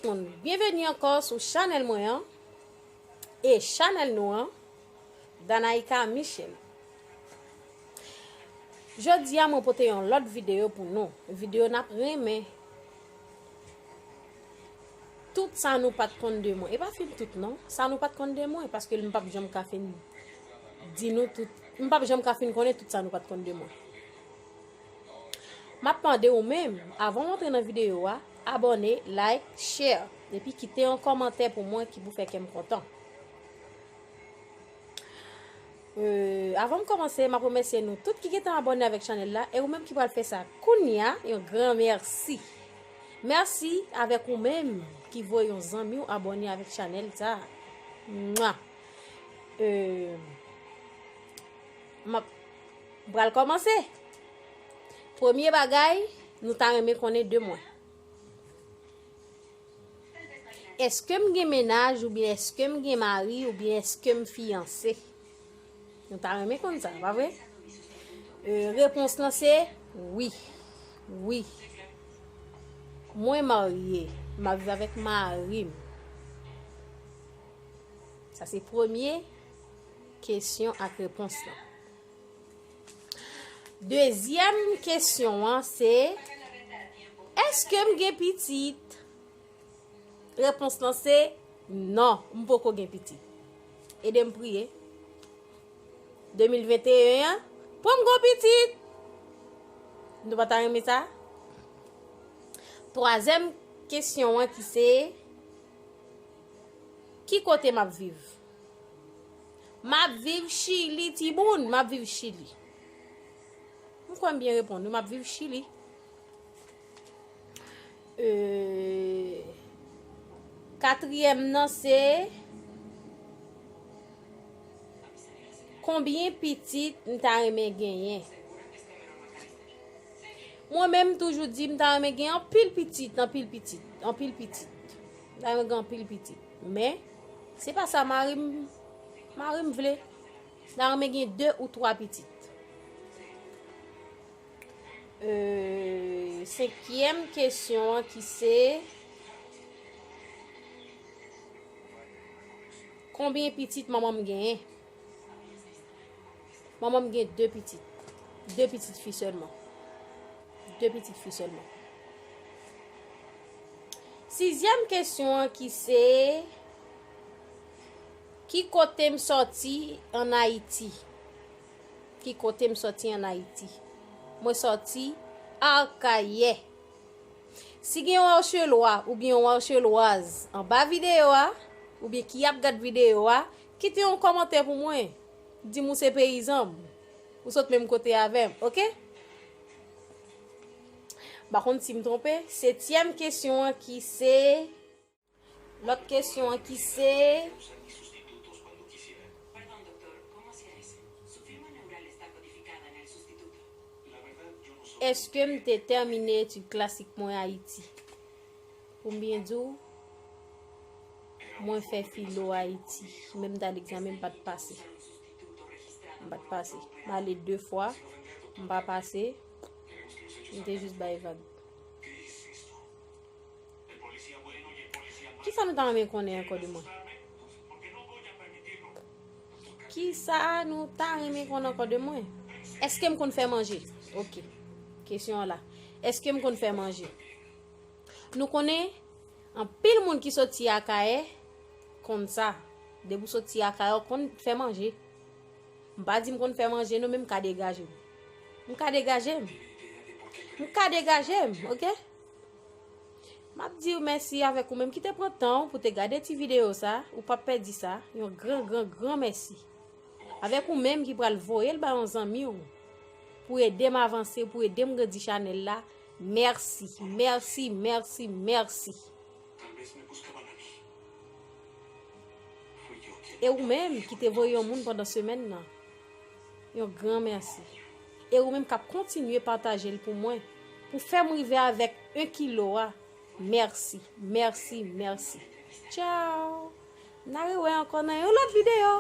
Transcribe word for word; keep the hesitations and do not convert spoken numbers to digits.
Moun, byenveni ankò sou chanèl mwen an e chanèl nou an, Danaïka Michel. Jodi a mwen pote yon lòt videyo pou nou. Videyo n ap renmen. Tout sa nou pa t konn de mwen. E pa fin tout non. Sa nou pa t konn de mwen, paske m p ap janm ka fin di nou tout. M p ap janm ka fin konnen tout sa nou pa t konn de mwen. M ap mande ou menm, avan w antre nan videyo a, abòne, like, share, epi kite yon kòmantè pou mwen ki pou fè kè m kontan. Euh, avan m kòmanse, m ap remèsye nou tout ki gentan abòne avèk chanèl la, e ou menm ki pral fè sa kounye a, yon gran mèsi. Mèsi avèk ou menm ki voye yon zanmi w abòne avèk chanèl sa. Mwa. Euh, m ap, m pral kòmanse. Premye bagay, nou ta renmen konnen de mwen. Èske m gen mennaj oubyen èske m gen mari oubyen èske m fiyanse? Nou ta renmen konn sa, pa vre? Euh, repons lan se wi. Wi. Mwen marye. M ap viv avèk mari m. Sa se premye kesyon ak repons lan. Dezyèm kesyon an se, èske m gen pitit? Repons lan se non, m poko gen pitit. Ede m priye. De mil venteyen an, pou m gon pitit. Nou pa ta renmen sa? Twazyèm kesyon an ki se, ki kote m ap viv? M ap viv Chili, timoun, m ap viv Chili. M kwè m byen reponn, wi, m ap viv Chili. Euh, katriyèm nan se, konbyen pitit m ta renmen genyen? Mwen menm, m toujou di m ta renmen gen anpil pitit, anpil pitit, anpil pitit. M ta renmen gen anpil pitit. Men, se pa sa mari m, mari m vle. M ta renmen gen de ou twa pitit. Euh, senkyèm kesyon an ki se, konbyen pitit manman m genyen? Manman m gen de pitit. De pitit fi sèlman. De pitit fi sèlman. Sizyèm kesyon an ki se, ki kote m sòti ann Ayiti? Ki kote m sòti ann Ayiti? Mwen sòti Akayè. Si gen yon Archelwa oubyen yon Archelwaz anba videyo a, oubyen ki ap gad videyo a, kite yon kòmantè pou mwen. Di m ou se peyizan m. Ou sot menm kote avè m, oke? M pa konn si m twonpe. Setyèm kesyon an ki se, lòt kesyon an ki se, èske m te tèmine etid klasik mwen Ayiti? Pou m byen di w, mwen fè filo Ayiti. Men m t al egzamen, m pa t pase. M pa t pase. M ale de fwa, m pa pase. M te jis bay vag. Kisa nou ta renmen konnen ankò de mwen? Kisa nou ta renmen konn ankò de mwen? Èske m konn fè manje? Oke. Kesyon an la. Èske m konn fè manje? Nou konnen, anpil moun ki soti Akayè konn sa. Depi w soti Akayè, w konn fè manje. M pa di m konn fè manje, non, men m ka degaje m. M ka degaje m. M ka degaje m, oke? M ap di w mèsi avèk ou menm ki te pran tan w pou te gade ti videyo sa, ou p ap pèdi sa, yon gran, gran, gran mèsi. Avèk ou menm ki pral voye l ba yon zanmi w, pou ede m avanse, pou ede m grandi chanèl la, mèsi, mèsi, mèsi, mèsi. E ou menm ki te voye yon moun pandan semèn nan, yon gran mèsi. E ou menm k ap kontinye pataje l pou mwen, pou fè m rive avèk en kilo a, mèsi, mèsi, mèsi. Tchao! N a rewè ankò nan yon lòt videyo.